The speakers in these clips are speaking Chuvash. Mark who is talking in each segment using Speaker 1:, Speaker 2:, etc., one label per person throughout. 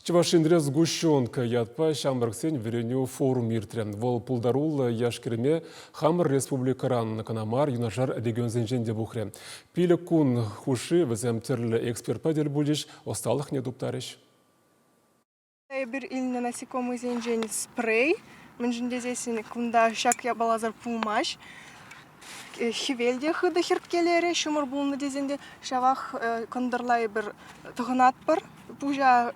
Speaker 1: Чӑваш Енре «Сгущенка» ятпа ҫамрӑксен вӗренӳ форум иртрӗ. Вӑл пултаруллӑ яш-кӗрӗме хамӑр республикӑран кӑна мар, юнашар регионсенчен те пухрӗ. 5 кун хушши вӗсем тӗрлӗ экспертпа тӗл пулчӗҫ, ӑсталӑхне туптарӗҫ.
Speaker 2: Эпир илнӗ насекомӑйсенчен спрей, мӗншӗн тесессӗн кунта ҫак япаласӑр пулмасть. Хӗвел те хытӑ хӗрткелерӗ, ҫумӑр пулнӑ тесен те ҫавах кӑнтӑрла эпир тӑхӑнатпӑр. Пуҫа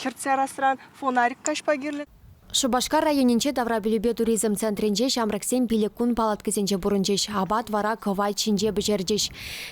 Speaker 2: хӗртсе ярасран фонарик каҫпа кирлӗ.
Speaker 3: Шупашкар районӗнчи таврапӗлӳпе туризм центрӗнче ҫамрӑксем 5 кун палаткӑсенче пурӑнчӗҫ, апат вара кӑвайт ҫинче пӗҫерчӗҫ.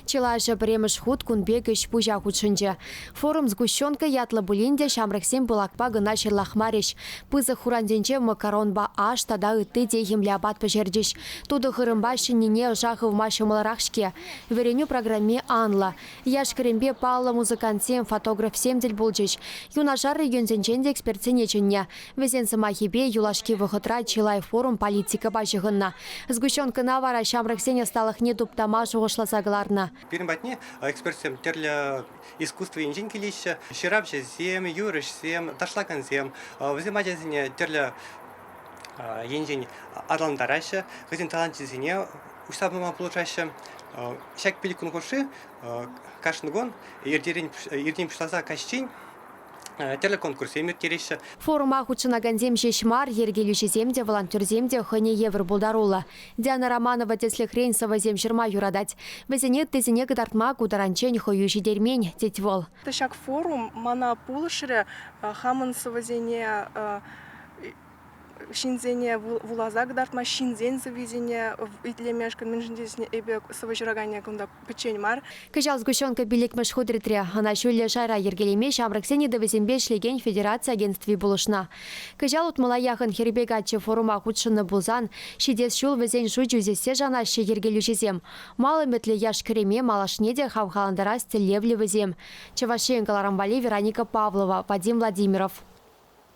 Speaker 3: Чылайӑшӗ пӗрремӗш хут кун пек ӗҫ-пуҫа хутшӑнчӗ. Форум «Сгущенка» ятлӑ пулин те ҫамрӑксем пылакпа кӑна ҫырлахмарӗҫ. Пысӑк хурансенче макаронпа аш тата ытти техӗмлӗ апат пӗҫерчӗҫ. Тутӑ хырӑмпа ҫӗннине ӑша хывма ҫӑмӑлрах-ҫке. Вӗренӳ программи анлӑ. Яш-кӗрӗмпе паллӑ музыкантсем, фотографсем тӗл пулчӗҫ. Юнашар регионсенчен те экспертсене чӗннӗ. Вӗсен сӑмахӗпе, юлашки вӑхӑтра чылай форум политикӑпа ҫыхӑннӑ. Сгущенкӑна вара ҫамрӑксен ӑсталӑхне туптама шухӑшласа кӑларнӑ.
Speaker 4: Пирӗн патне экспертсем тӗрлӗ искусство енчен килеҫҫӗ. Ҫыравҫӑсем, юрӑҫсем, ташлакансем. Вӗсем ачасене тӗрлӗ енчен аталантараҫҫӗ, хӑйсен таланчӗсене уҫса пама пулӑшаҫҫӗ. Ҫак 5 кун хушши кашни кун иртен пуҫласа каҫчен тӗрлӗ конкурссем ирттереҫҫӗ.
Speaker 3: Форума хутшӑнакансем ҫеҫ мар, йӗркелӳҫӗсем те, волонтерсем те хӑйне евӗр пултаруллӑ. Диана Романова тӗслӗхрен сӑвӑсем ҫырма юратать. Вӗсене ыттисене кӑтартма ку таранччен хӑю ҫитермен, тет вӑл.
Speaker 2: Ҫак форум мана пулӑшрӗ хамӑн сӑвӑсене ҫынсене вуласа кӑтартма, ҫынсен сӑввисене итлемешкӗн, мӗншӗн тесен эпӗ сӑвӑ ҫыраканӗ кунта пӗччен мар.
Speaker 3: Кӑҫал сгущенка пиллӗкмӗш хут ретре. Ӑна ҫӳллӗ шайра йӗркелеме ҫамрӑксен ыйтӑвӗсемпе ӗҫлекен федераци агентстви пулӑшнӑ. Кӑҫал утмӑла яхӑн хӗрпе каччӑ форума хутшӑннӑ пулсан ҫитес ҫул вӗсен шучӗ ӳсессе шанаҫҫӗ йӗркелӳҫӗсем. Мал ӗмӗтлӗ яш-кӗрӗме малашне те хавхалантарас тӗллевлӗ вӗсем. Чӑваш Ен кӑларӑм валли Вероника Павлова, Вадим Владимиров.